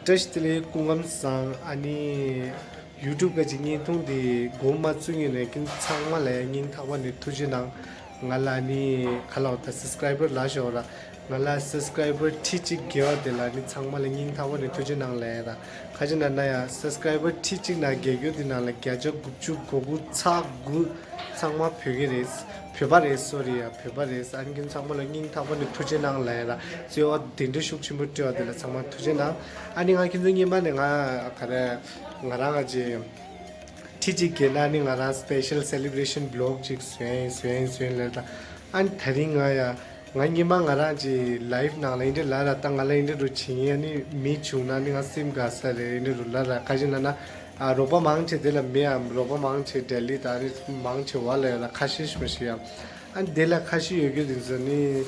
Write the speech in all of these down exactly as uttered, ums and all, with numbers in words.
བཀྲ་ཤིས་བདེ་ལེགས། སྐུ་ཁམས་བཟང་། ཨ་ནི་ཡུ་ཊུབ་གི་ཅིག་བརྙན་ཐུང་འདི་འགོ་མ་བཙུགས་ངེས་ནས་ཁྱེད་ཚང་མ་ལ་སྙིང་ཐག་པ་ནས་ཐུགས་རྗེ་གནང་། ང་ལ་ཨ་ནི་ག་ལབ་ད་སབ་སི་ཀ་རའི་བར་ལ་ཞོག་ར། ང་ལ་སབ་སི་ཀ་རའི་བར་ཁྲི་གཅིག་བརྒལ་བ་དེ་ལ་ཨ་ནི་ཚང་མ་ལ་སྙིང་ཐག་པ་ནས་ཐུགས་རྗེ་གནང་ལབ་ཡ་ར། ཁ་ཅིག་ན་ན་ཡ་སབ་སི་ཀ་རའི་བར་ཁྲི་གཅིག་ན་བརྒལ་རྒྱུ་དེ་ནང་ལ་བརྒྱ་ཆ་དགུ་བཅུ་གོ་དགུ་ཚེག་དགུ་ཚང་མ་བོད་སྐད་རེད། བོད་པ་རེད། སོ་རི་ཡ། བོད་པ་རེད། ཨ་ནི་ཁྱེད་ཚང་མ་ལ་སྙིང་ཐག་པ་ནས་ཐུགས་རྗེ་གནང་ལབ་ཡ་ར། བརྩེ་བ་དེ་འདྲ་ཤུགས་ཆེན་པོ་སྤྲད་པ་དེ་ལ་ཚང་མ་ཐུགས་རྗེ་གནང་། ཨ་ནི་ང་ཁྱེད་ཚོ་སྔོན་མ་ནས་ང་ག་རེ་ང་རང་ང་ཅི་ཁྲི་གཅིག་བརྒལ་ན་ནི་ང་རང་སི་པེ་ཤལ་སེ་ལི་བྷ་རེ་ཤན་བི་ལོག་ཅིག་བཟོས་བཟོས་བཟོས་ལབ་ད། ཨ་ནི་དེ་རིང་ང་ཡ་ང་སྔོན་མ་ང་རང་ཅི་ལའིབ་ནང་ལ་ཨིན་དྲ་ལབ་ར། ད་ང་ལ་ཨིན་དྲ་རུ་བྱེད་ཡ་ནི་མི་བྱུང་ན་ནི་ང་སེམས་དགའ་ས་རེད། ཨིན་དྲ་རུ་ལབ་ར། ཁ་ཅིག་ན་ན་ཨ་རོགས་པ་མང་ཆེ་དེ་ལ་མེད་ཨམ། རོགས་པ་མང་ཆེ་ལྡི་ལི་དང་ཨ་ནི་མང་ཆེ་བ་ལ་ཡོད་ལ་ཁ་ཤས་ཤིག་མ་ཤེས་ཡ། ཨ་ནི་དེ་ལ་ཁ་ཤས་ཡོད་རྒྱུ་དེ་ཚོ་ནི།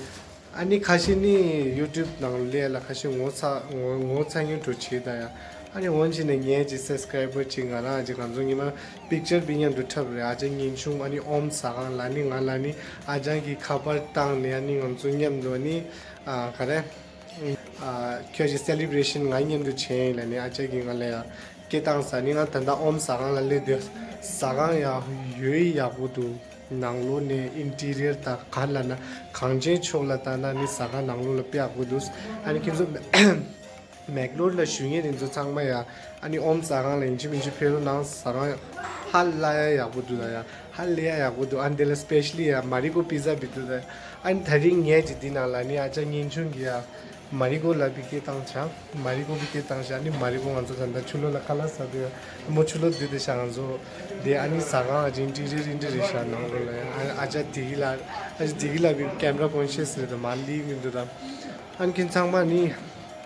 ཨ་ནི་ཁ་ཤས་ནི་ཡུ་ཊུབ་ནང་ལས་ལ་ཁ་ཤས་ངོ་ཚ་ངོ་ངོ་ཚ་ཉུང་འགྲོ་བྱེད་ད་ཡ། ཨ་ནི་འོན་ཅི་ནས་ངའི་ཅིག་སབ་སི་ཀ་རའི་བར་ཅིག་ང་རང་ཅིག་ང་ཚོ་ཉི་མ་པིག་ཅར་པི་མཉམ་དུ་འཁྲབ་རེད། ཨ་ཅག་ངེས་ཆུང་ཨ་ནི་ཨོམ་ཟ་ཁང་ལ་ནི་ང་ལ་ནི་ཨ་ཅག་གི་ཁ་པར་བཏང་ནས་ཨ་ནི་ང་ཚོ་མཉམ་དུ་ཨ་ནི་ཨ་ག་རེ་ཨ་ཁྱོད་ཀྱི་སེ་ལི་བྷ་རེ་ཤན་ང་མཉམ་དུ་བྱས་ཡིན་ལ་ནི་ཨ་ཅག་གིས་ང་ལ་ཡ་སྐད་བཏང་ས་ནི་ང་ད་ལྟ་ཨོམ་ཟ་ཁང་ལ་སླེབས་དུས་ཟ་ཁང་ཡ་ཡོད་ཡག་པོ་འདུག་ནང་ལོགས་ནས་ཨིན་ཊི་རི་ཡར་དང་ག་ལ་ན་གངས་ཅན་ཕྱོགས་ལ་ལྟ་ན་ནི་ཟ་ཁང་ནང་ལོགས་ལ་དཔེ་ཡག་པོ་འདུག་ཨ་ནི་ཁྱེད་ཚོ་མེག་ལོར་ལ་བཞུགས་མཁན་དེ་ཚོ་ཚང་མ་ཡ་ཨ་ནི་ཨོམ་ཟ་ཁང་ལ་ཡིན་གཅིག་མིན་གཅིག་ཕེབས་རོགས་གནང་། ཟ་ཁང་ཧ་ལས་ཡག་པོ་འདུག་ད་ཡ། ཧ་ལས་ཡག་པོ་འདུག་ཨ་ནི་དེ་ལ་སི་པེ་ཤ་ལི་ཡ་མ་རི་ཀོ་པི་ཛ་བི་འདུག་ད་ཡ། ཨ་ནི་ད་རིང་ངས་ཀྱི་འདི་ནང་ལ་ནི་ཨ་ཅག་ངེས་ཆུང་གི་ཡ། མ་རི་ཀོ་ལ་བི་སྐད་བཏང་བྱ། མ་རི་ཀོ་བི་སྐད་བཏང་བྱ། ཨ་ནི་མ་རི་ཀོ་ང་ཚོ་ད་ལྟ་ཆུ་ལོག་ལ་ཁ་ལག་ཟ་དུས་མོ་ཆུ་ལོག་བསྡུས་ཏེ་བྱ། ང་ཚོ་དེ་ཨ་ནི་ཟ་ཁང་ཨ་ཅིན་ཏི་རི་རི་འདི་རེད་ཤག་ནང་ལོགས་ལ་ཡང་ཨ་ཅག་དེ་གི་ལ་ཨ་ཅག་དེ་གི་ལ་བི་ཀེམ་ར་ཀོན་ཤི་ཡས་རེད་དོ། མ་ལི་མི་འདུག་ད། ཨ་ནི་ཁྱེད་ཚང་མ་ནི་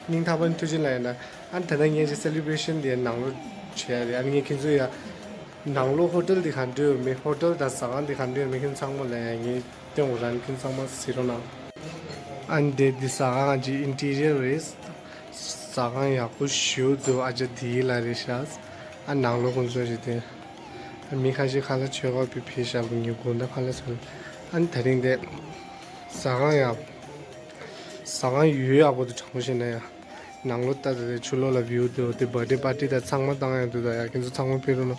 སྙིང་ཐག་པ་ནས་ཐུགས་རྗེ་ལ་ཡིན་ན། ཨ་ནི་ད་ལྟ་ངས་ཀྱི་སེ་ལི་བྷ་རེ་ཤན་དེ་ནང་ལོགས་བྱས་རེད། ཨ་ནི་ངས་ཁྱེད་ཚོ་ཡ་ནང་ལོགས་ཧོ་ཊེལ་དེ་ག་འདྲ་ཡོད་མེད། ཧོ་ཊེལ་དང་ཟ་ཁང་དེ་ག་འདྲ་ཡོད་མེད་ཁྱེད་ཚང་མ་ལ་ཡ་ངས་སྟོན་འོ་རང་ཁྱེད་ཚང་མ་གཟིགས་རོགས་གནང་། ཨ་ནི་དེ་འདི་ཟ་ཁང་གི་ཨིན་ཊི་རི་ཡར་རེད། ཟ་ཁང་ཡག་པོ་ཞེ་པོ་འདུག་ཨ་ཅག་དེ་ལ་རེད་ཤག་ཨ་ནང་ལོགས་ཁོང་ཚོ་རེད་དེ། མི་ཁ་ཤས་ཁ་ལག་མཆོད་པ་བི་ཕེ་ཤག་གི་ཉིན་དགོང་དག་ཁ་ལག་ཟ། ཨ་ནི་ད་རིང་དེ་ཟ་ཁང་ཡག་ཟ་ཁང་ཡོད་ཡག་པོ་འདུག་དྲང་པོ་བཤད་ན་ཡ། ནང་ལོགས་ལྟ་དེ་དེ་ཆུ་ལོག་ལ་བིའུ་འདུག་དེ་བར་ཐི་ཌེ་པར་ཊི་དང་ཚང་མ་བཏང་ཡག་འདུག་ད་ཡ། ཁྱེད་ཚོ་ཚང་མ་ཕེབས་རོགས་གནང་།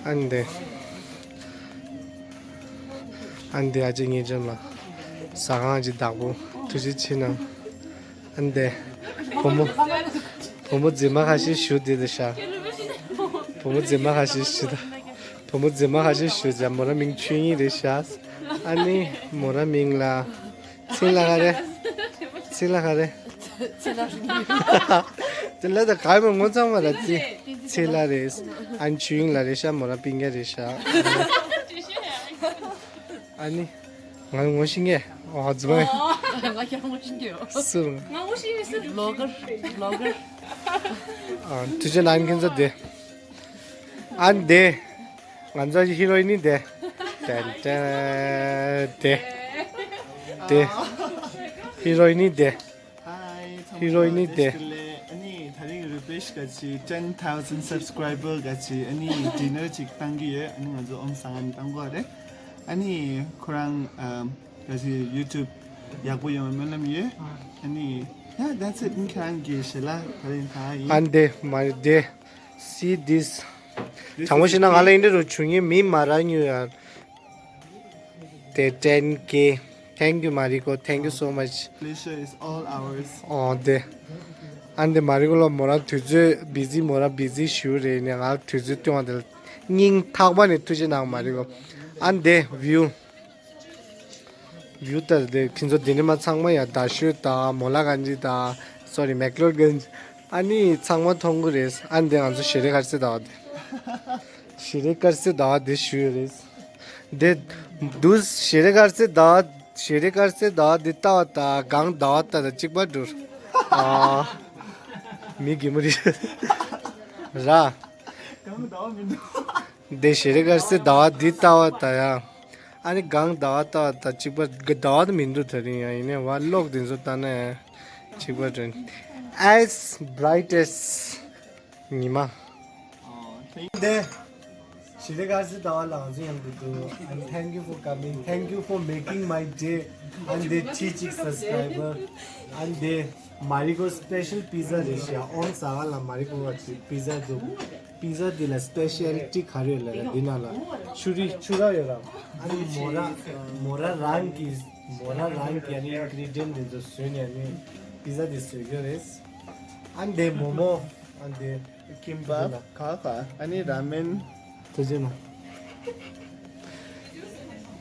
ཨ་ནི་དེ། ཨ་ནི་དེ་ཨ་ཅེ་ངེས་ཅམ་ལ། ཟ་ཁང་གི་བདག་པོ་ཐུགས་རྗེ་ཆེ་གནང་། ཨ་ནི་དེ། བུ་མོ། བུ་མོ་མཛེས་མ་ཁ་ཤས་བཞུགས་བསྡད་དེ་ཤག་བུ་མོ་མཛེས་མ་ཁ་ཤས་བཞུགས་ད། བུ་མོ་མཛེས་མ་ཁ་ཤས་བཞུགས་ད། མོ་རང་མིང་ཆོས་དབྱིངས་རེད་ཤག་ཨ་ནི་མོ་རང་མིང་ལ། ཚིག་ལ་ག་རེ། ཚིག་ལ་ག་རེ། ཚེ་ལ་རིང་། དེ་ལ་ད་ག་མི་ངོ་ཚང་མ་ལ་ཚེ། ཚེ་ལ་རེད། ཨ་ནི་ཆོས་དབྱིངས་ལ་རེད་ཤག་མོ་རང་སྤུན་ཀྱག་རེད་ཤག་ཨ་ནི། ང་ངོ་ཤེས་ངེས། ཨོ་རྫུན་མ། ང་ཁྱེད་ངོ་ཤེས་ཀྱི་ཡོད། སུ། ང་ངོ་ཤེས་ཡོད་སུ། བི་ལོག་གར། བི་ལོག་གར། ཨ་ཐུགས་རྗེ་གནང་། ཁྱེད་ཚོ་དེ། ཨ་ནི་དེ། ང་ཚོ་ཧི་རོ་ཨིན་ནི་དེ། ཏན་ཏན། དེ། དེ། ཧི་རོ་ཨིན་ནི་དེ། ཧའི། ཧི་རོ་ཨིན་ནི་དེ། ཚང་མ་བཀྲ་ཤིས་བདེ་ལེགས། ཨ་ནི་ད་རིང་རུ་པེཤ་ག་ཅི་ten thousand subscriber ག་ཅི་ཨ་ནི་ཌི་ནར་ཅིག་བཏང་གི་ཡོད། ཨ་ནི་ང་ཚོ་ཨོམ་ཟ་ཁང་བཏང་གོ་རེད། ཨ་ནི་ཁོ་རང་ཨམ་ག་ཅི་ཡུ་ཊུབ་ཡག་པོ་ཡོང་བའི་སྨོན་ལམ་ཡོད། ཨ་ནི་yeah, that's it. ཨ་ནི་ཁྱེད་རང་གི་ཞལ་ལག་ད་རིང་ད་ཡིན། ཨ་ནི་དེ་མ་རེད་དེ། See this. དྲང་པོ་བཤད་ན་ང་ལ་ཨིན་དྲ་རུ་བྱུང་མཁན་མི་མ་རག་ཉུ་ཡ། དེ་ten K. Thank you མ་རི་ཀོ། Thank you so much. Pleasure is all ours. ཨོ་དེ། ཨ་འདི་མ་རི་ཀོ་ལ་མོ་རང་དུས་ཚོད་བི་ཟི། མོ་རང་བི་ཟི་ཞེ་པོ་རེད་ནས་ང་དུས་ཚོད་སྟོན་པ་དེ་ལ་སྙིང་ཐག་པ་ནས་ཐུགས་རྗེ་གནང་མ་རི་ཀོ། ཨ་འདི་བིའུ། ཡུ་ཏར་དེ་ཁྱེད་ཚོ་འདི་ནས་མ་ཚང་མ་ཡ་རྡ་ཤོད་དང་མོ་ལ་གན་ཇི་དང་སོ་རི་མེག་ལོར་གན་ཇི་ཨ་ནི་ཚང་མ་མཐོང་གི་རེད། ཨ་འདི་ང་ཚོ་ཞི་རི་དཀར་རྩེ་ཟླ་བ་དེ། ཞི་རི་དཀར་རྩེ་ཟླ་བ་དེ་ཞུ་ཡོད་རེད། དེ་དུས་ཞི་རི་དཀར་རྩེ་ཟླ་བ། ཞི་རི་དཀར་རྩེ་ཟླ་བ་དེ་ལྟ་བ་དང་གངས་ཟླ་བ་ལྟ་དང་གཅིག་པ་འགྲོ། ཨ་མི་གི་མོ་རི་ར། གངས་ཟླ་བ་མི་འདུག་དེ་ཞི་རི་དཀར་རྩེ་ཟླ་བ་འདི་ལྟ་བ་ད་ཡ། ཨ་ནི་གངས་ཟླ་བ་ལྟ་བ་ད་གཅིག་པ་གི་ཟླ་བ་ད་མི་འདུག་དེ་རིང་ཡ། ཡིན་ནའི་བ་གློག་དེ་ཚོ་ལྟ་ན་ཡ་གཅིག་པ་དྲན། As bright as ཉི་མ། དེ། ཞི་བདེ་དགའ་བསུ་ཟླ་བ་ལགས་ཚོ་ཡང་འདུག་འདུག And thank you for coming. Thank you for making my day. And the three chick subscriber. And the Mariko special pizza རེད་ཤག་ཨོམ་ཟ་ག་ལ་མ་རི་ཀོ་བ་ཅིག་པི་ཛ་འདུག་པི་ཛ་འདི་ལ་སི་པེ་ཤལ་ཊི་ག་རེ་ཡོད་ལ་འདི་ནང་ལ་ཆུ་རི་ཆུ་ར་ཡོད་ར། ཨ་ནི་མོ་ར་མོ་ར་རང་གི་མོ་ར་རང་གི་ཨ་ནི་ཨིན་གི་རི་ཌི་ཡན་འདི་ཚོ་བཟོས་ནས་ཨ་ནི་པི་ཛ་འདི་བཟོས་ཀྱི་རེད། ཨ་ནི་དེ་མོ་མོ་ཨ་ནི་དེ། ཀིམ་པབ། ཁ་ཁ། ཨ་ནི་ར་མེན། ཐུགས་རྗེ་གནང་།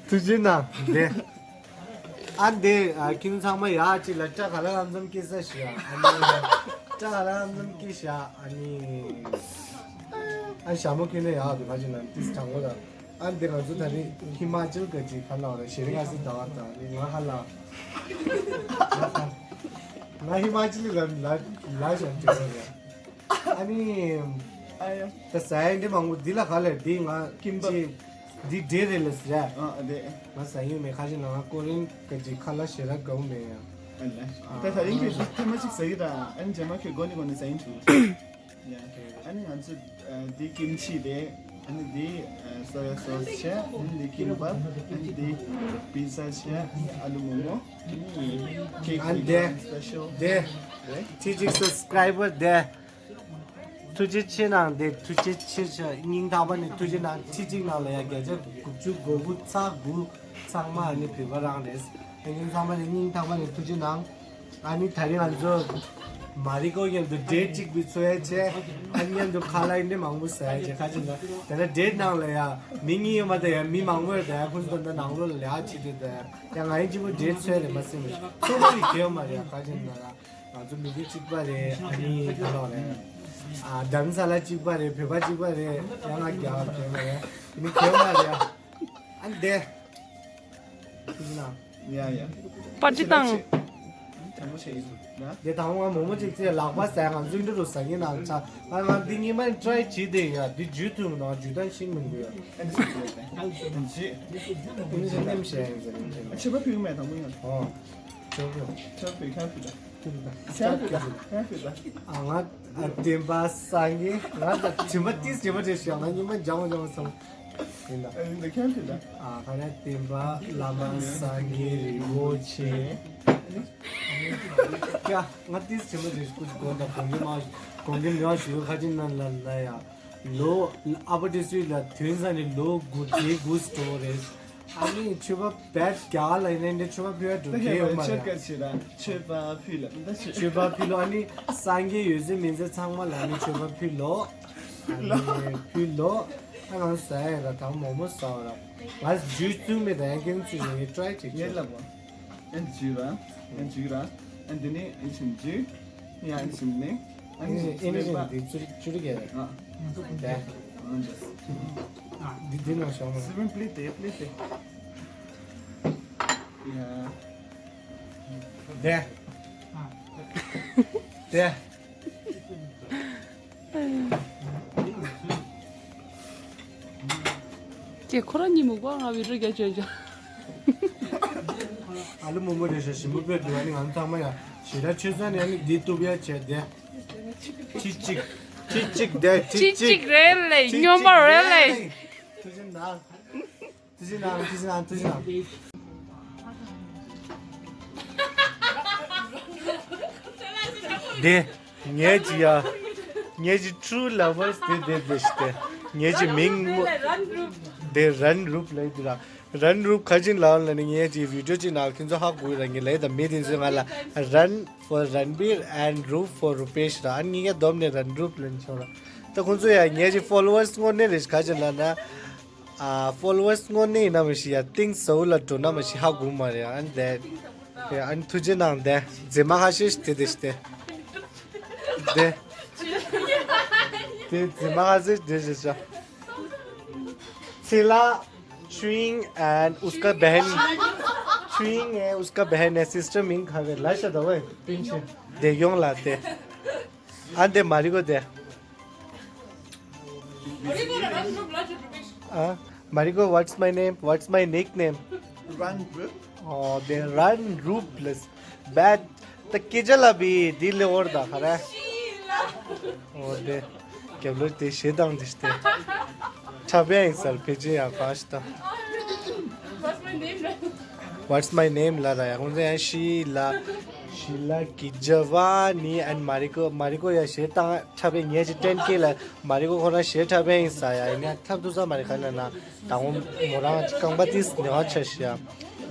ཐུགས་རྗེ་གནང་། དེ། ཨ་འདི་ཨ་ཁྱིམ་ཚང་མ་ཡག་ཅིག་ལ་སྐྲ་ག་ལ་ལམ་ཙམ་སྐྱེ་ས་ཞིག་ཨ་ནི་སྐྲ་ག་ལ་ལམ་ཙམ་སྐྱེ་ཤག་ཨ་ནི་ཨ་ཞྭ་མོ་ཁྱོད་ནས་ཡག་འདུག་ག་ཅིག་ན་ཏིས་དྲང་པོ་དང་ཨ་འདི་ང་ཚོ་ད་རེས་ཧི་མ་ཅལ་ག་ཅིག་ག་ལ་བ་ར་ཞེ་རི་ང་སི་ཟླ་བ་དང་ནི་ང་ཧ་ལ་ང་ཧི་མ་ཅལ་ལ་ལ་ལ་ཞབས་ཅིག་ར། ཨ་ནི། ཨ་ཡ། ད་ཟ་ཡ་འདི་མང་པོ་འདི་ལ་ག་ལེར་འདི་ང་ཀིམ་པ། ཅི། འདི་འདྲེ་རེད་ལ་ཟེར། ཨ་ཨ་དེ། ང་ཟ་ཡོད་མེད་ཁ་ཅིག་ལ་ང་ཀོ་རིན་ག་ཅིག་ཁ་ལ་ཞེ་ར་དགའ་བོ་མེད་ཡ། ཨ་ལ། ད་ད་རིང་གི་ཐེངས་མ་གཅིག་ཟ་གི་ད་ཨ་ནི་རྗེས་མ་ཁྱོད་དགོ་ནི་དགོ་ནི་ཟ་ཡིན་ཆུ། ཡ། ཨ་ནི་ང་ཚོ་འདི་ཀིམ་ཆི་རེད། ཨ་ནི་འདི་སོ་ཡ་སོ་སི་བྱས། ཨ་ནི་འདི་ཀིམ་པབ། ཨ་ནི་འདི་པི་ཛ་བྱས། ཨ་ནི་ཨ་ལུ་མོ་མོ། ཨ་ནི་ཁེག་ཨ་ནི་དེ་སི་པེ་ཤལ་དེ། ཁྲི་གཅིག་སབ་སི་ཀ་རའི་བར་དེ། ཐུགས་རྗེ་ཆེ་གནང་དེ། ཐུགས་རྗེ་ཆེ་ཆེ། སྙིང་ཐག་པ་ནས་ཐུགས་རྗེ་གནང་། ཁྲི་གཅིག་ནང་ལ་ཡ་བརྒྱ་ཆ་དགུ་བཅུ་གོ་དགུ་ཚེག་དགུ་ཚང་མ་ཨ་ནི་བོད་པ་རང་རེད། ཨ་ནི་ཚང་མ་ནས་སྙིང་ཐག་པ་ནས་ཐུགས་རྗེ་གནང་། ཨ་ནི་ད་རིང་ང་ཚོ་མ་རི་ཀོ་མཉམ་དུ་ཌེ་ཊི་གཅིག་པུ་འཚོལ་ཡ་བྱས། ཨ་ནི་མཉམ་དུ་ཁ་ལག་འདི་མང་པོ་ཟ་ཡ་བྱས། ཁ་ཅིག་ན་དེ་ན་ཌེ་ཊི་ནང་ལ་ཡ་མི་གཉིས་ཡོད་མ་ད་ཡ་མི་མང་པོ་ཡོད་ད་ཡ། ཁོང་ཚོ་ད་ནང་ལོགས་ལ་ལས་ཀ་བྱེད་དུས་ད་ཡ་ང་ཡིན་གཅིག་པུ་ཌེ་ཊི་འཚོལ་ཡ་རེད་མ་ཟེར་མི་ཚོ་མ་རིག་གི་ཡོད་མ་རེད་ཡ། ཁ་ཅིག་ན་ཡ། ང་ཚོ་མི་རིགས་གཅིག་པ་རེད། ཨ་ནི་ག་ལོག་རེད། ཨ་རྡ་རམ་ས་ལ་གཅིག་པ་རེད། བོད་པ་གཅིག་པ་རེད། ཡང་ང་རྒྱ་གར་བོད་པ་རེད། ཨ་ནི་བོད་པ་རེད། ཨ་ནི་དེ། ཐུགས་རྗེ་གནང་། ཡ་ཡ། པར་ཅི་དང་། དྲང་པོ་བྱེད་ཀྱི་འདུག་ན། དེ་དང་པོ་ང་མོག་མོག་ཅིག་ཅེས་ལག་པ་ཟ་ང་ཚོའི་འདི་རུ་ཟ་ངེས་ནང་ཆ། ང་ང་འདི་ཉི་མ་ཊ་རའི་བྱེད་དེ་ཡ་འདི་འཇུ་ཐུབ་ན་འཇུ་ད་ཤིང་མི་འདུག་ཡ། ཨ་ནི་ཟ་གི་ཡོད་པས། ཨ་ནི་ཟ་གི་ཡོད་པས། ཨ་ནི་ཟ་ནེམ་བྱས་ཡང་ཟ་གི་ཡོད་པས། ཆོས་པ་ཕུལ་མེད་དང་པོ་ཡང་། ཨོ། ཆོས་པ་ཕུལ། ཆོས་པ་ཕུལ་ཁ་ཕུལ་ད། ཁྱེད་ཕུལ་ད། ཁྱེད་ཕུལ་ད། ཨ་ང་ཨ་བདེན་པ་སངས་རྒྱས་ང་ད་དྲི་མ་ཏིས་དྲི་མ་དྲི་ཤག་ང་ཉི་མ་འཇམ་མོ་འཇམ་མོ་སོང་། ཡིན་ད། ཨ་ཡིན་ད་ཁྱེད་ཕུལ་ད། ཨ་ཁ་ན་བདེན་པ་བླ་མ་སངས་རྒྱས་རིན་པོ་ཆེ། ཀྱ་ང་ཏིས་དྲི་མ་དྲི་ཤག་ཀུ་དགོན་ད་དགོན་གྱི་མ་དགོན་གྱི་མ་ཞུ་ཁ་ཅིག་ན་ལ་ལ་ཡ། ལོ་ཨ་ཕ་དེ་སུས་ལ་དོན་ས་ནས་ལོ་དགུ་བརྒྱད་དགུ་སྤྲོ་རེད། ཨ་ནི་ཆོས་པ་བེད་རྒྱ་གར་ལ་ཡིན་ན་འདི་ཆོས་པ་ཕུལ་བ་འགྲོ་གི་ཡོད་མ་རེད། ཆོས་པ་ཕུལ་ལ་ད་ཆོས་པ་ཕུལ་ལོ། ཨ་ནི་སངས་རྒྱས་ཡོད་ཚད་མིན་ཚད་ཚང་མ་ལ་ནི་ཆོས་པ་ཕུལ་ལོ། ཨ་ནི་ཕུལ་ལོ། ཨ་ང་ཟ་ཡ་ར་དང་མོག་མོག་ཟ་བ་ར། ང་ཇུས་བཙུགས་མེད་ད་ཡང་ཁྱེད་ཚོས་ངས་ཊ་རའི་བྱེད་ཀྱི། ངས་ལབ་པ། ཨན་ཇུ་ར། ཨན་ཇུ་ར། ཨན་དེ་ནས་ཨན་ཆིན་ཇུ། ཡ་ཨན་ཆིན་ནས། ཨན་ཨན་ཆིན་ཨན་ཆིན་དེ་ཚུར་ཚུར་གྱི་རེད། ཨ། དེ། ཨན་ཇུ། འདི་འདི་ནང་ཤོག་མ། སི་བན་པི་ལི་ཏེ་པི་ལི་ཏེ། ཡ། དེ། དེ། ཀྱེ་ཁོ་རང་གཉིས་མུག་པ་ང་བི་ཌིའོ་རྒྱ་ཆོད་ཅོ། ཨ་ལུ་མོ་མོ་རེ་ཞིག་ཞིམ་པོ་དཔེ་འདུག་ཨ་ནི་ང་ཚང་མ་ཡ་ཞེ་དྲག་ཆོས་ཚང་ནས་ཨ་ནི་འདི་གཏུབ་ཡ་བྱས་ཏེ། ཁྲི་གཅིག་ཁྲི་གཅིག་དེ་ཁྲི་ཁྲི་གཅིག་གཅིག་རེད་ལེ། ཁྲི་སྨྱོན་པ་གཅིག་རེད་ལེ། ཐུགས་རྗེ་གནང་། ཐུགས་རྗེ་གནང་། ཐུགས་རྗེ་གནང་། ཐུགས་རྗེ་གནང་། དེ། ངས་ཅི་ཡ། ངས་ཅི་ཊུ་ལ་བར་སི་དེ་དེ་དེ་ཞིག་དེ། ངས་ཅི་མིང་དེ་རན་རུབ་ལ་ཡི་དེ་ར། རན་རུབ་ཁ་ཅིག་ལ་ལ་ནི་ངས་ཅི་བི་ཌིའོ་ཅིག་ནང་ཁྱེད་ཚོ་ཧ་གོ་ར་ངས་ལ་ཡི་ད་མི་དེ་ཚོས་ང་ལ་Run for Ranbir and Roop for Rupesh ར། ཨ་ནི་ངས་བསྡོམས་ནས་རན་རུབ་ལ་ནི་ཆོག་ར། ད་ཁོང་ཚོ་ཡ་ངས་ཅི་ཕོ་ལོ་ཝར་སི་དངོས་གནས་རེད་ཁ་ཅིག་ལ་ན། ཨ་ཕོ་ལོ་ཝར་སི་དངོས་གནས་ཡིན་ན་མི་ཤེས་ཡ། གཏིང་ཟབ་ལ་འགྲོ་ན་མི་ཤེས་ཧ་གོ་མ་རེད། ཨ་ནི་དེ། ཨ་ནི་ཐུགས་རྗེ་གནང་དེ། མཛེས་མ་ཧ་ཤེས་དེ་དེ་ཤི་དེ། དེ། དེ་མཛེས་མ་ཧ་ཤེས་དེ་ཤི་ཤ། ཚེ་ལ། ཆུ་ཡིན་and उसका बहन। ཆུ་ཡིན་and उसका बहन है। सिस्टर མིང་ག་རེ་ལ་ཤ་ད་ཝེ། དེ་ཡོང་ལ་དེ། ཨ་འདི་མ་རི་གོ་དེ། ཨ། མ་རི་གོ། What's my name? What's my nickname? Run Rup. Oh, the Run Rupless. Bad. ད་སྐད་ཆ་ལ་བི་དེ་ལེ་འོར་ད་ཧ་ར། ཨོ་དེ། རྒྱབ་ལོ་དེ་ཞེ་སྡང་དེ་ཤི་དེ། འཁྲབ་ཡ་ཡིན་ཟེར་ཕལ་ཆེར་ཡང་ཕངས་ཤི་ད། What's my name ལ་ར་ཡ་ཁོང་ཚོ་ཡང་ཤི་ལ་ཤི་ལ་གི་ཇ་ཝ་ནི་ཨན་མ་རི་ཀོ་མ་རི་ཀོ་ཡ་ཞེ་བཏང་འཁྲབ་ཡ་ཉེ་ཅི་ཏྲེན་ཀེ་ལ་མ་རི་ཀོ་ཁོ་རང་ཞེ་འཁྲབ་ཡ་ཡིན་ས་ཡ་ཡིན་ཡ་འཁྲབ་ཐུབ་ས་མ་རི་ཁ་ལ་ན་ད་ངོ་མོ་རང་ཅི་རྐང་པ་ཏིས་ནེ་བ་ཆ་ཤི་ཡ་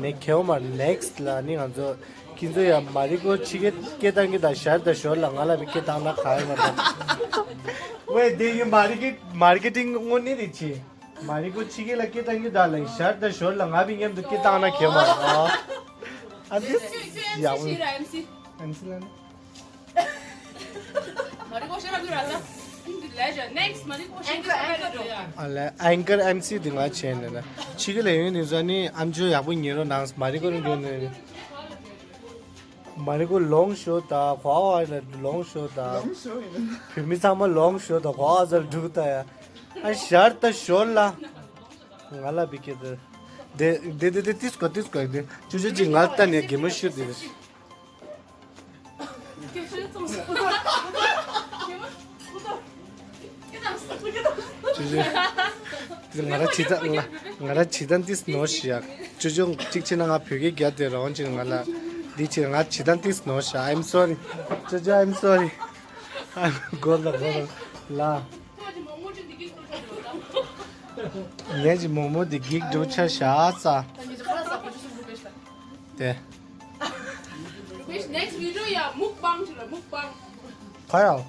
ནེ་ཁེའོ་མར་next ལ་ནི་ང་ཚོ། ཁྱེད་ཚོ་ཡང་མ་རི་ཀོ་ཕྱི་སྐད་སྐད་བཏང་གི་དང་ཞར་དང་ཞོར་ལ་ང་ལ་བི་སྐད་བཏང་ན་ག་ཡོད་མ་རེད། ཝེ་དེ་ཡིན་མ་རི་ཀེ་མར་ཀེ་ཊིང་དངོས་གནས་རེད་ཅི། མ་རི་ཀོ་ཕྱི་སྐད་ལ་སྐད་བཏང་གི་དང་ལ་ཞར་དང་ཞོར་ལ་ང་བི་མཉམ་དུ་སྐད་བཏང་ན་ག་ཡོད་མ་རེད། ཨ་ཙི་ཡག་པོ། ཨེམ་སི་ལ་ནི། མ་རི་ཀོ་ཤེས་རབ་ཡོད་ར་ས། Next མ་རི་ཀོ་ཤེས་རབ་ཡོད་ར། ཨ་ལས་ཨེང་ཀར་ཨེམ་སི་དེ་ང་བྱས་ནས་ལ། ཕྱི་གི་ལས་ཡུན་དེ་ཚོ་ནི་ཨམ་ཅོག་ཡག་པོ་ཉན་རོགས་གནང་མ་རི་ཀོ་རང་འགྱོ་ནས། མ་རི་ཀོ་ལོང་ཤོ་ད་གོ་བ་ལ་ལོང་ཤོ་ད། ལོང་ཤོ་ཡིན། བོད་མི་ཚང་མ་ལོང་ཤོ་ད་གོ་བ་ཟར་འགྲུག་ད་ཡ། ཨ་ཞར་ད་ཞོར་ལ། ང་ལ་བི་ཀེ་ད། དེ་དེ་དེ་དེ་ཏིས་གོ་ཏིས་གོ་དེ་ཅུ་ཅུ་ཅི་ང་ལ་ལྟ་ནས་གད་མོ་ཤོར་དེ། ཅུ་ཅུ། ང་ར་ཇི་ལྟར་ང་ང་ར་ཇི་ལྟར་འདི་ནོར་ཞིག་ཡ། ཅུ་ཅུ་གཅིག་བྱས་ན་ང་བོད་སྐད་རྒྱག་དེ་རང་ཅིག་ང་ལ་འདི་བྱས་ང་ཇི་ལྟར་འདི་ནོར་ཞིག I'm sorry. ཅུ་ཅུ། I'm sorry. I'm good. Good. ལ། ངས་ཀྱི་མོག་མོག་འདི་གིག་འགྲོ་ཆ་བཞག་ཙ། དེ། Next video ཡ་mukbang ཅིག་ལ་mukbang. ཁ་ཡ།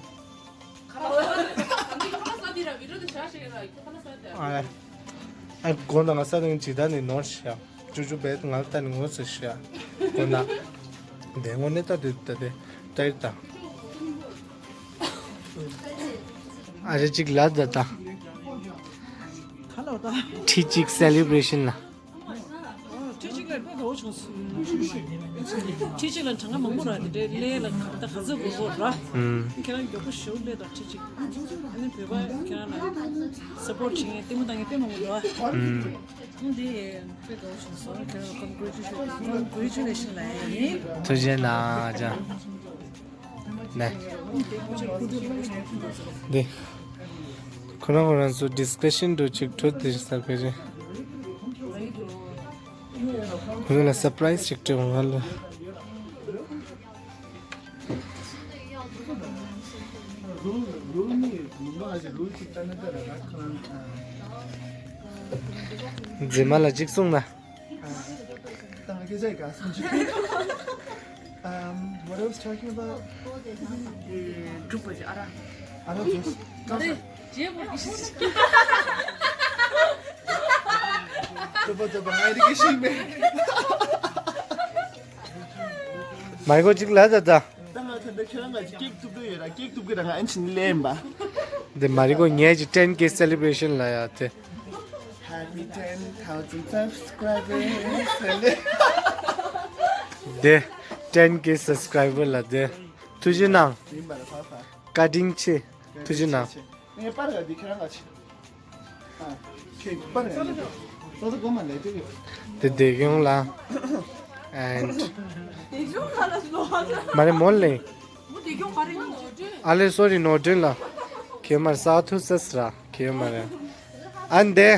ཁ་ལག་ཟ་དེ་ར་video དེ་བཞག་ཤེས་ར་ཁ་ལག་ཟ་དེ། ཨ་ཨ་གོང་དང་ང་ས་དང་ཇི་ལྟར་ནས་ནོར་ཤག་ཅུ་ཅུ་བེད་ང་ལྟ་ནས་ངོ་ཚ་ཤག་གོང་ན་དེ་ངོ་ནས་ལྟ་དུས་ལྟ་དེ་ལྟ་ཡི་ལྟ། ཨ་རེ་ཅིག་ལ་ད་ལྟ། ཁ་ལག་ད། ཁྲི་གཅིག་celebration ལ། ཁྲི་གཅིག་ལ་དཔེ་དགའ་བོ་བྱུང་སོང་། ཁྲི་གཅིག་ལ་གྲངས་ཀ་མང་པོ་རག་དེ་འདྲའི་ལས་ལ་གང་ལྟར་ག་ཚོད་དགོས་དགོས་ར། ཨུམ། ཁྱེད་རང་མགྱོགས་པོ་ཞེ་པོ་སླེབས་དང་ཁྲི་གཅིག་ཨ་ནི་བོད་པ་ཁྱེད་རང་ལ་support བྱེད་མཁན་ལྟད་མོ་ལྟ་མཁན་དཔེ་མང་པོ་འདུག་ཨ། ཨུམ། འདི་དཔེ་དགའ་བོ་བྱུང་སོང་། ཁྱེད་རང་ལ་congratulation congratulation ལབ་ཡ་ཡིན། ཐུགས་རྗེ་གནང་ཅག་ནས། འདི། ཁོ་རང་ཁོ་རང་ཚོ་discussion འདྲ་ཅིག་གྲུབ་དེ་ས་ཕེ་རེ། ཁོ་རང་ལ་surprise ཅིག་སྤྲད་འོང་ང་ལ། མཛེས་མ་ལ་གཅིག་གསུངས་ན། ད་སྐད་ཆ་ག་སུན་ཅི། Um, what I was talking about? གྲུབ་པ་ཅི་ཨ་ར། ཨ་ར་ཇོས། ང་རེ་རྗེས་མོ་གི་ཤི་ཤི། ཏོ་པ་ཏོ་པ་ང་རེ་གི་ཤི་མེ། མ་ཡི་གོ་གཅིག་ལ་ད་ད། ད་ང་ད་ད་ཁྱེད་རང་ང་ཅི་ཀེག་ཐུབ་ཏུ་ཡོད་ར་ཀེག་ཐུབ་གི་ར་ང་ཨན་ཆིན་ལེན་པ། འདི་མ་རི་གོ་ངས་ཀྱི་ten K celebration ལ་ཡ་དེ། Happy ten thousand subscribers. དེ་ten K subscriber ལ་དེ་ཐུགས་རྗེ་གནང་། ཡིན་པ་ལ་ཕ་ཕ། བཀའ་དྲིན་ཆེ། ཐུགས་རྗེ་གནང་། ངས་པར་ག་འདི་ཁྱེད་རང་ག་ཆེ། ཨ། ཁྱེད་པར་ག་འདི། ཏོ་ཏོ་གོ་མ་ལེ་ཏེ་གི། དེ་དེ་གྱོང་ལ། and མ་རེ་མོལ་ལེ། ཨ་ལེ་sorry ནོར་སྒྲོན་ལ། ཁྱེད་མར་ས་ཐུ་སས་ར་ཁྱེད་མ་རེ། ཨན་དེ།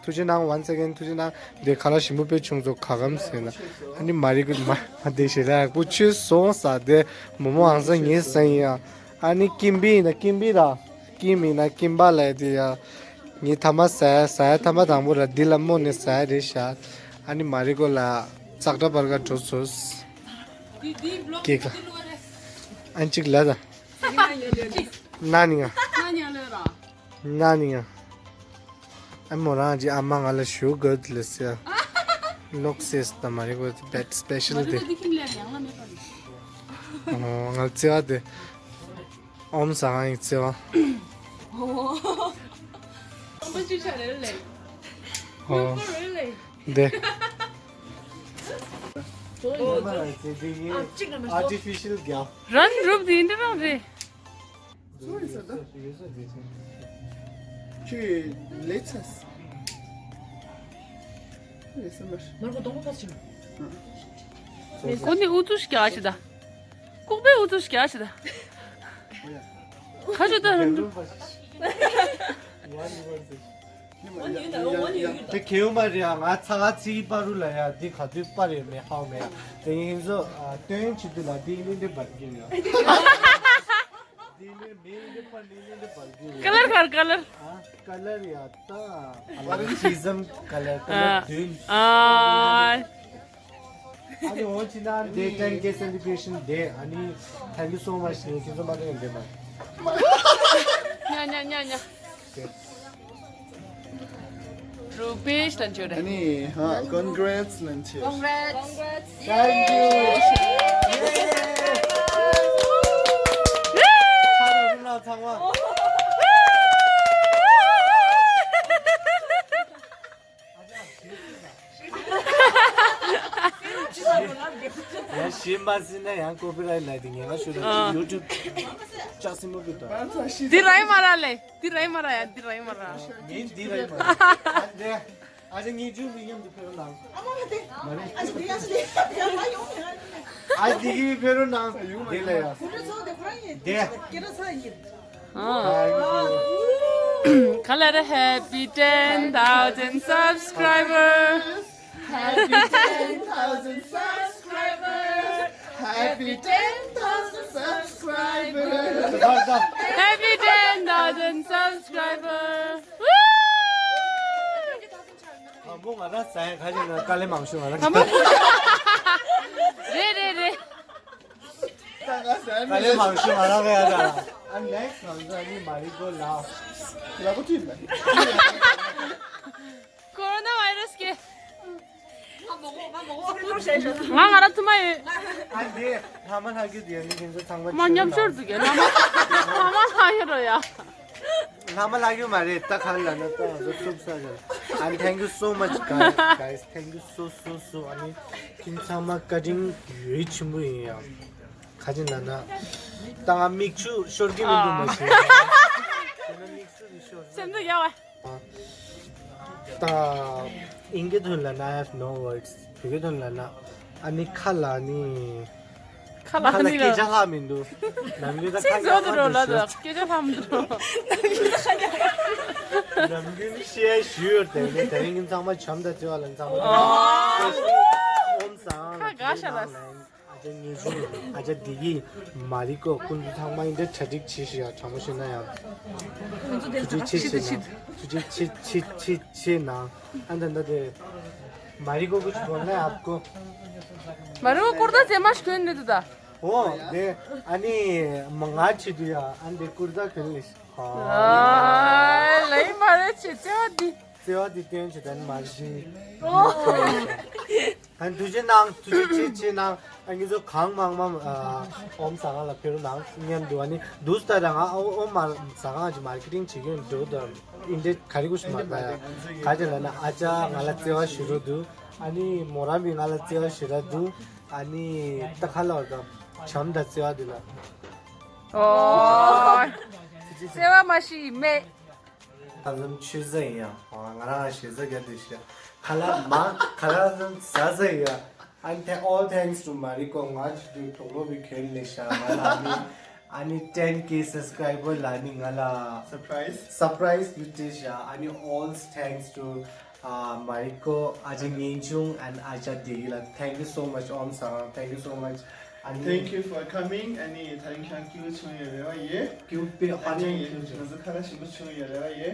ཐུགས་རྗེ་གནང་། once again ཐུགས་རྗེ་གནང་། འདི་ཁ་ལག་ཞིམ་པོ་དཔེ་བྱུང་ཚོ་ག་གམ་ཟེར་ན། ཨ་ནི་མ་རིག་མ་མ་བདེ་ཞེ་དྲག་པོ་ཆུ་སོང་ཟ་དེ་མོ་མོ་ཨང་ས་ངའི་ས་ཡིན་ཡ། ཨ་ནི་ཀིམ་པི་ཡིན་ན་ཀིམ་པི་ར། ཀིམ་ཡིན་ན་ཀིམ་པ་ལ་དེ་ཡ། ངའི་ཐ་མ་ཟ་ཡ་ཟ་ཡ་ཐ་མ་དང་པོ་ར་འདི་ལ་རྨོ་ནས་ཟ་ཡ་རེད་ཤག་ཨ་ནི་མ་རིག་གོ་ལ་ཙག་སྒྲ་བར་ག་འགྲོ་ཚོ། ཀེག་ལ། ཨན་ཅིག་ལ་ད། ན་ནི་ང་། ན་ནི་ང་། ཨ་མོ་རང་གི་ཨ་མ་ང་ལ་ཞུ་དགོས་ལེ་ཟེར། ལོག་སེས་ད་མ་རེད་གོ་that special day. ཨོ་ང་བརྩེ་བ་དེ། ཨོམ་ཟ་ང་ཡི་བརྩེ་བ། ཨོ་དེ། artificial རྒྱ། རན་རུབ་དེ་འདི་རང་རེད། ཁྱོད་ལས་ཚ། ལས་ཚ་མར། མར་གོ་གདོང་པ་ཕ་ཆིང་། ཀོ་ནི་ཨུ་ཚུ་ཤ་ཤི་ད། ལྐུགས་པའི་ཨུ་ཚུ་ཤ་ཤི་ད། ཁ་ཆུ་ད་རུ། ཡང་རུ་བ་ཞིག། དེ་གེའུ་མ་རེད་ཨ། ང་ཚ་ང་ཚིག་པ་རུ་ལ་ཡ་འདི་ག་དུས་པར་ཡོད་མེད་ཧའོ་མེད་ཡ། དེ་ཡིན་ཚོ་སྟོན་བྱེད་དུས་ལ་འདི་ནི་འདི་བར་གྱི་ཡོད། འདི་ནི་མིང་འདི་པར་ནི་ནི་འདི་བར་གྱི་ཡོད། ཀ་ལར་ག་རེ་ཀ་ལར། ཨ་ཀ་ལར་ཡ་ད་ཨ་ལ་ཇི་ཛམ་ཀ་ལར་ཀ་ལར་བདུན། ཨ། ཨ་ནི་འོ་ཅི་ན་day ten K celebration day ཨ་ནི་thank you so much ནི་ཁྱེད་ཚོ་མ་རེད་འདྲེ་མ། ཉ་ཉ་ཉ་ཉ། རུ་པེ་ཤ་ལན་ཆོ་རེད། ཨ་ནི་ཧ་congrats ལན་ཆོ། Congrats. Thank you. ཚང་མ། ཡང་ཤེས་མ་ཟིན་ན་ཡང་copyright ལབ་དེ་ངས་ང་ཤོད་ཨ། YouTube ཅག་སྲིན་མོ་གི་དོ། འདི་ར་ཡི་མ་ར་ལེ། འདི་ར་ཡི་མ་ར་ཡ། འདི་ར་ཡི་མ་ར། ངས་འདི་ར་ཡི་མ་ར། ཨ་འདི། ཨ་ཅག་ངས་ཇུ་ལི་མཉམ་དུ་ཕེ་རོ་ནང་། ཨ་མ་དེ། མ་རེད། ཨ་ཅག་དེ་ཨ་ཅག་དེ། ཨ་འདི་གི་ཕེ་རོ་ནང་། འདི་ལ་ཡ། འདི། ཁ་ལར་happy ten thousand subscribers. Happy ten thousand subscribers. Happy ten thousand subscribers. Happy ten thousand subscribers. Woo! དང་པོ་ང་རང་ཟ་ཡ་ཁ་ཅིག་ན་དཀའ་ལས་མང་ཤོས་ང་རང་། དང་པོ། རེད་རེད་རེད། དཀའ་ལས་མང་ཤོས་ང་རང་གི་ཡ་ད། ཨ་next ང་ཚོ་ཨ་ནི་མ་རི་ཀོ་ལ། ལ་ཀོ་ཐུན་ལ། Coronavirus གི། ང་ང་རང་ཐུ་མ་ཡོད། ཨ་འདི་ལྷ་མ་ལྷ་རྒྱུད་ཡོད་ནི་ཁྱེད་ཚོ་ཚང་མ་མ་མཉམ་ཤོར་འདུག་གི་ལྷ་མ་ལྷ་མ་ལྷ་ཡོད་རོ་ཡ། ལྷ་མ་ལྷ་རྒྱུད་མ་རེད་ད་གང་ལ་ན་ད་ང་ཚོ་ཐུབ་ས་རེད། And thank you so much guys, guys, thank you so so so. ཨ་ནི་ཁྱེད་ཚང་མ་བཀའ་དྲིན་ཡོད་ཆེན་པོ་ཡིན་ཡ། ག་ཅི་ན་ན་ད་ང་མིག་ཆུ་ཤོར་གི་མི་འདུག་མ་ཤེས། དེ་ན་མིག་ཆུ་ནི་ཤོར་ས་སེམས་ཚོ་རེད། ཡ་བ། ད་ཨིན་སྐད་དོན་ལ་ན་I have no words. བོད་སྐད་དོན་ལ་ན་ཨ་ནི་ཁ་ལ་ནི་ཁ་ལ་ཁ་ལ་ནི་ལ་སྐད་ཆ་ལྷག་མི་འདུག་ནམ་རྒྱུན་ད་ཁ་ཚིག་ཡག་བཟོ་དུ་འགྲོ་ལ་ད་སྐད་ཆ་ལྷག་མི་འདུག་ནམ་རྒྱུན་བཤད་ཞུ་ཡོད་དེ་ནི་དེ་རིང་གི་ཚང་མ་བྱམས་དང་བརྩེ་བ་ལ་ཚང་མ་ཨོ་ཨོམ་སང་ཁ་དགའ་ཤ་ལ། ཨ་ཅག་ངེས་འབྱུང་ཨ་ཅག་བདེ་སྐྱིད་མ་རི་ཀོ་ཀུན་ཏུ་ཚང་མ་ཡིན་དེ་གྲ་སྒྲིག་བྱེད་ཤི་ཡ་དྲང་མོ་བཤད་ན་ཡང་ཐུགས་རྗེ་ཆེ་ཆེ་ཆེ་ན་ཐུགས་རྗེ་ཆེ་ཆེ་ཆེ་ཆེ་ན་ཨ་ད་ད་དེ་མ་རི་ཀོ་ཀུ་ཆུ་བོ་ན་ཡ་ཀོ་མ་རི་ཀོ་ཀུར་ཏ་ཚེ་མ་ཤི་གོན་ནི་དུ་ད། ཨོ་དེ་ཨ་ནི་མ་ང་ཆེ་དུ་ཡ་ཨ་འདི་ཀུར་ཏ་གོན་ལེ་ཤི། ཨ་ལེ་མ་རེ་ཆེ་ཚེ་བ་འདི། བརྩེ་བ་འདི་སྟོན་བྱེད་དོན་མ་གཞི། ཨ་ཐུགས་རྗེ་གནང་ཐུགས་རྗེ་ཆེ་ཆེ་གནང་། ཨ་ང་ཚོ་གང་མང་མང་ཨ་ཨོམ་ཟ་ཁང་ལ་ཕེབས་རོགས་གནང་སྙམ་འདུག་ཨ་ནི་འདུག་ས་ད་ང་ཨོ་ཨོམ་མ་ཟ་ཁང་གི་མར་ཀེ་ཊིང་བྱེད་ཀྱི་ཡོད་འདུག་ད་ཨིན་འདྲེ་ག་རེ་ཀུ་ཤི་མ་ད་ཡ་ག་ཅི་ལ་ན་ཨ་ཅག་ང་ལ་བརྩེ་བ་ཞུ་རོགས་འདུག་ཨ་ནི་མོ་རང་མི་ང་ལ་བརྩེ་བ་ཞུ་རོགས་འདུག་ཨ་ནི་ད་ཁ་ལ་བ་དང་བྱམས་དང་བརྩེ་བ་འདི་ལ། ཨོ། བརྩེ་བ་མ་ཤི་མེད། ཁ་ལམ་ཆུ་ཟ་ཡིན་ཡ། ང་རང་ཞེ་ས་རྒྱ་དེ་ཤ། ཁ་ལ་མ་ཁ་ལ་ལམ་ཟ་ཟ་ཡིན་ཡ། And thank all thanks to མ་རི་ཀོ་ང་ཆུ་དུས་དོག་མོ་བི་གྱོན་ལེ་ཤ་ང་ལ་ཨ་ནི་ཨ་ནི་ten K subscriber ལ་ནི་ང་ལ་surprise surprise བི་ཏེ་ཤ། ཨ་ནི་all thanks to ཨ་མ་རི་ཀོ་ཨ་ཅག་ངེས་འབྱུང་and ཨ་ཅག་བདེ་སྐྱིད་ལ་thank you so much ཨོམ་སང་thank you so much ཨ་ནི། Thank you for coming. ཨ་ནི་ད་རིང་ཁྱེད་རང་སྐྱིད་པོ་བྱུང་ཡོད་རེད་བ་ཡེ། སྐྱིད་པོ་དཔེ་ཨ་ནི་ཧ་ཅང་ཡེ་སྐྱིད་པོ་བྱུང་། ང་ཚོ་ཁ་ལག་ཞིམ་པོ་བྱུང་ཡོད་རེད་བ་ཡེ།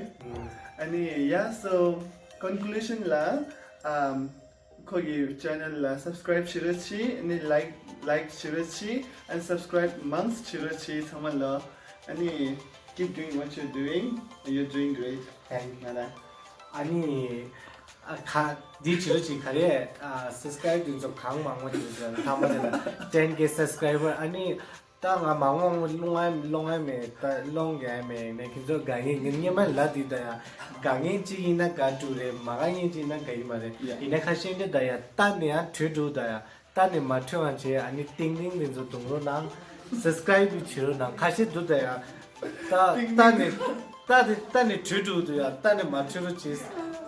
ཨ་ནི་yeah so conclusion ལ་ཨམ་ཁོ་གི་channel ལ་subscribe བྱེད་རོགས་གྱིས། ཨ་ནི་like like བྱེད་རོགས་གྱིས། And subscribe མང་བྱེད་རོགས་གྱིས་ཚང་མ་ལ། ཨ་ནི་keep doing what you're doing. You're doing great. Thank you. ང་ལ་ཨ་ནི། ཨ་ཁ་འདི་བྱེད་རོགས་གྱིས་ག་རེ་ཨ་subscribe འདི་ཚོ་གང་མང་མང་བྱེད་རོགས་གྱིས། ཐ་མ་དེ་ལ་ten K subscriber ཨ་ནི་ད་ང་མང་མང་སློང་ཡ་སློང་ཡ་མེད། ད་སློང་ཡ་མེད་ནས་ཁྱེད་ཚོ་དགའ་ངེས་ངེས་སྙེ་མ་ལ་འདི་ད་ཡ་དགའ་ངེས་གཅིག་ཡིན་ན་དགའ་འགྲོ་རེད། མ་དགའ་ངེས་གཅིག་ཡིན་ན་དགའ་གི་མ་རེད། ཡིན་ན་ཁ་ཤས་འདི་ད་ཡ་ལྟ་ནས་ཡང་བྲོས་འགྲོ་ད་ཡ། ལྟ་ནས་མ་འཕྲོད་པ་བྱས། ཨ་ནི་ཏིང་ཏིང་དེ་ཚོ་རྡུང་རོགས་གནང་། སབ་སི་ཀ་རའིབ་བྱེད་རོགས་གནང་། ཁ་ཤས་འདུག་ད་ཡ། ལྟ་ལྟ་ནས་ལྟ་དེ་ལྟ་ནས་བྲོས་འགྲོ་འདུག་ཡ། ལྟ་ནས་མ་འཕྲོད་རོགས་བྱེད།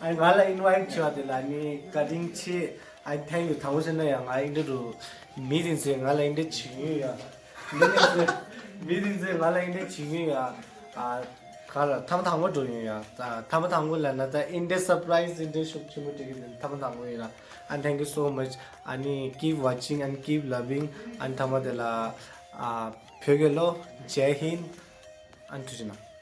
ཨ་ནི་ང་ལ་invite་བྱས་པ་དེ་ལ་ཨ་ནི་བཀའ་དྲིན་ཆེ། ཨ་ནི་thank you། དང་པོ་བྱས་ན་ཡང་ང་ཨིན་ཌི་རུ་མི་དེ་ཚོས་ང་ལ་ཨིན་ཌི་བྱེད་ཀྱི་ཡོད་ཡ། མི་དེ་ཚོས་མི་དེ་ཚོས་ང་ལ་ཨིན་ཌི་བྱེད་ཀྱི་ཡོད་ཡ། ཨ་ག་ལ་ཐ་མ་དང་པོ་འགྲོ་ཡོད་ཡ། ད་ཐ་མ་དང་པོ་ལ་ན་ད་ཨིན་ཌི་surprise། ཨིན་ཌི་ཤུགས་ཆེན་པོ་སྤྲད་ཀྱི་འདུག་ཐ་མ་དང་པོ་ཡིན་ན། ཨ་thank you so much། ཨ་ནི་keep watching and keep loving། ཨ་ནི་ཐ་མ་དེ་ལ་ཨ་བོད་རྒྱལ་ལོ། Jai Hind། ཨ་ནི་ཐུགས་རྗེ་གནང་།